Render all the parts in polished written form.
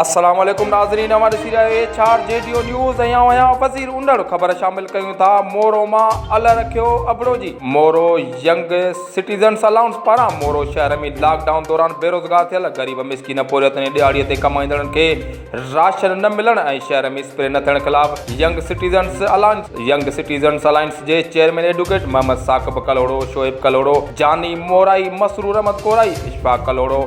السلام عليڪم ناظرين اوهان ڏسي رهيا آهيو H R G D news ۽ آئون آهيان وزير انڙ خبر شامل ڪيون ٿا مورو مان الهه رکيو ابڙو جي مورو ينگ سٽيزنس الائنس پاران مورو شهر ۾ لاڪ ڊائون دوران بيروزگار ٿيل غريب مسڪين پورهيتن ۽ ڏهاڙي تي ڪمائيندڙن کي راشن نه ملڻ ۽ شهر ۾ اسپري نه ٿيڻ خلاف young citizens alliance young citizens alliance جي چيئرمين ايڊوڪيٽ محمد ثاقب ڪلهوڙو، شعيب ڪلهوڙو، جاني مورائي، مسرور احمد ڪورائي، اشفاق ڪلهوڙو،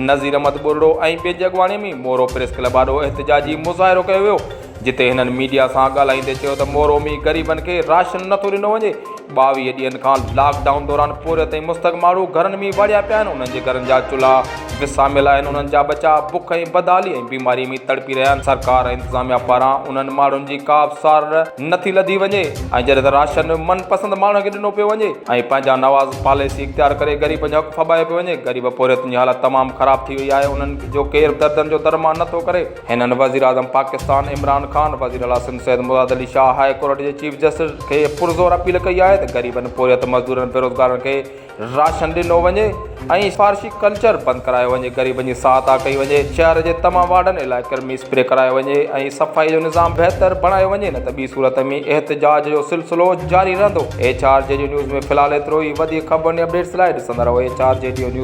نذير احمد ٻرڙو ۽ ٻين جي اڳواڻي ۾ مورو پريس ڪلب آڏو احتجاجي مظاهرو ڪيو ويو، جتي هنن ميڊيا سان ڳالهائيندي چيو ته مورو ۾ غريبن کي راشن نٿو ڏنو وڃي، 22 ڏينهن کان لاڪ ڊائون دوران پورهيت ۽ مستحق ماڻهو گهرن ۾ واڙيا پيا آهن، انهن جي گهرن جا چلها وساميل آهن، انهن جا ٻچا بک ۽ بدحالي ۽ بيماري ۾ تڙپي رهيا آهن، سرڪار ۽ انتظاميا پاران انهن ماڻهن جي ڪا به سار نٿي لڌي وڃي ۽ جڏهن ته راشن من پسند ماڻهن کي ڏنو پيو وڃي ۽ پنهنجا نواز پاليسي اختيار ڪري غريبن جو حق ڦٻايو پيو وڃي، غريب پورهيتن جي حالت تمام خراب ٿي وئي آهي، انهن جو ڪير دردن جو درمان نٿو ڪري. هنن وزيراعظم پاڪستان عمران خان، وزيراعليٰ سنڌ سيد مراد علي شاهه، هاء ڪورٽ جي چيف جسٽس کي پرزور اپيل ڪئي آهي ته غريبن، پورهيت مزدورن، بيروزگارن کي راشن ڏنو وڃي ۽ سفارشي ڪلچر بند ڪرايو وڃي، غريبن جي سهائتا ڪئي وڃي، شهر جي تمام وارڊن علائقن ۾ اسپري ڪرايو وڃي ۽ صفائي جو نظام بهتر بڻايو وڃي نه ته ٻي صورت ۾ احتجاج جو سلسلو جاري رهندو. ايڇ آر جي ڊي نيوز ۾ في الحال ايترو ئي وڌيڪ خبرن ۽ اپڊيٽس لاء ڏسندا رهو H R G D news.